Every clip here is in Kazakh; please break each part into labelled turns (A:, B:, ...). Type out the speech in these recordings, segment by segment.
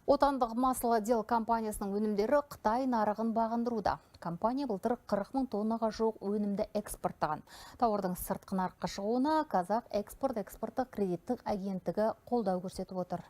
A: Отандық Маслодел компаниясының өнімдері Қытай нарығын бағындыруда. Компания былтыр 40 мың тоннаға жуық өнімді экспорттаған. Тауардың сыртқы нарыққа шығуына Қазақ экспорт экспорттық кредиттік агенттігі қолдау көрсетіп отыр.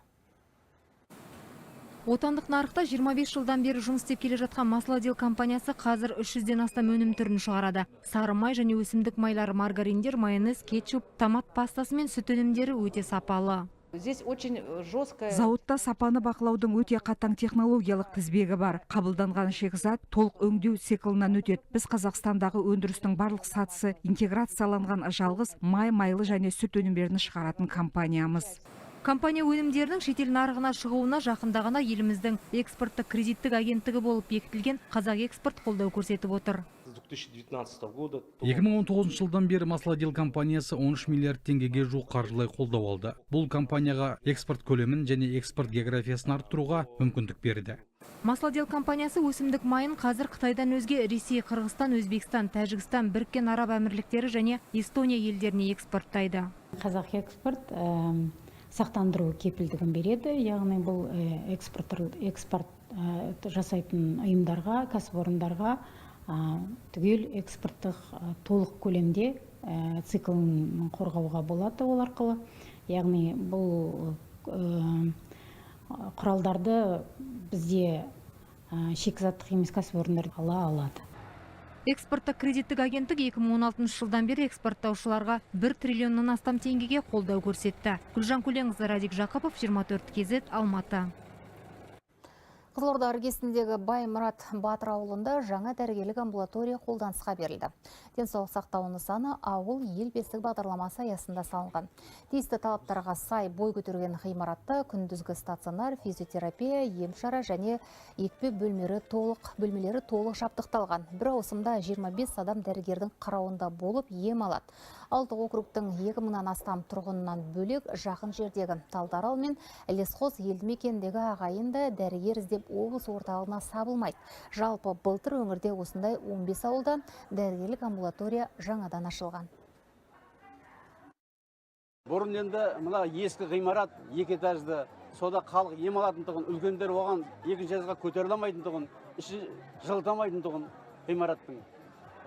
B: Отандық нарықта 25 жылдан бері жұмыс істеп келе жатқан Маслодел компаниясы қазір 300-ден астам өнім түрін шығарады. Сары май және өсімдік майлары, маргариндер, майонез, кетчуп, томат пастасы мен сүт өнімдері өте сапалы.
C: Здесь очень жесткая.
D: Зауытта сапаны бақылаудың өте қатаң технологиялық тізбегі бар. Қабылданған шикізат толық өңдеу циклынан өтеді. Біз Қазақстандағы өндірістің барлық сатысы интеграцияланған жалғыз май, майлы және сүт өнімдерін шығаратын компаниямыз.
B: Компания өнімдерінің шетел нарығына шығуына жақында ғана еліміздің экспорттық кредиттік агенттігі болып бекітілген Қазақ экспорт қолдау көрсетіп отыр.
E: С 2019 года.
F: 2019 жылдан бері Маслодел компаниясы 13 миллиард теңгеге жуық қаржылай қолдау алды. Бұл компанияға экспорт көлемін және экспорт географиясын арттыруға мүмкіндік берді.
B: Маслодел компаниясы өсімдік майын қазір Қытайдан өзге Ресей, Қырғызстан, Өзбекстан, Тәжікстан, Біріккен Араб Әмірліктері және Эстония елдеріне экспорттайды.
G: Қазақ экспорт сақтандыру кепілдігін береді, яғни бұл экспорт жасайтын ұйымдарға, кәсіпорындарға түгел экспорттық толық көлемде циклын қорғауға болады ол арқылы. Яғни бұл құралдарды бізде шикізаттық емес кәсіпорындар ала алады.
B: Экспорттық кредиттік агенттік 2016 жылдан бері экспорттаушыларға 1 триллионнан астам теңгеге қолдау көрсетті. Гүлжан Көленқызы, Радик Жақыпов, 24 KZ, Алматы.
A: Қызылорда іргесіндегі Баймұрат Батыр ауылында жаңа дәрігерлік амбулатория қолданысқа берілді. Денсаулық сақтау нысаны «Ауыл – ел бесігі» бағдарламасы аясында салынған. Тиісті талаптарға сай бой көтерген ғимаратта күндізгі стационар, физиотерапия, ем-шара және екпе бөлмелері толық жабдықталған. Бір ауысымда 25 адам дәрігердің қарауында болып, ем алады. Ауылдық округтың 2000-нан астам тұрғынынан бөлек, жақын жердегі Талдарал мен Лесхоз елді мекеніндегі ағайын да дәрігер іздеп облыс орталығына сабылмайды. Жалпы былтыр өңірде осындай 15 ауылда дәрігерлік амбулатория жаңадан ашылған.
H: Бұрын енді мына ескі ғимарат, екі этажды, сода халық ем алатын тұғын, үлкендер оған екінші этажға көтеріле алмайтын тұғын, іші жылытамайтын тұғын ғимараттың.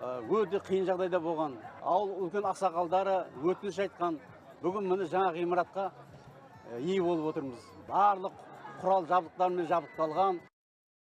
H: Өте қиын жағдайда болған. Ауыл үлкен ақсақалдары өтініш айтқан. Бүгін міне жаңа ғимаратқа ие болып отырмыз. Барлық құрал жабдықтармен жабдықталған.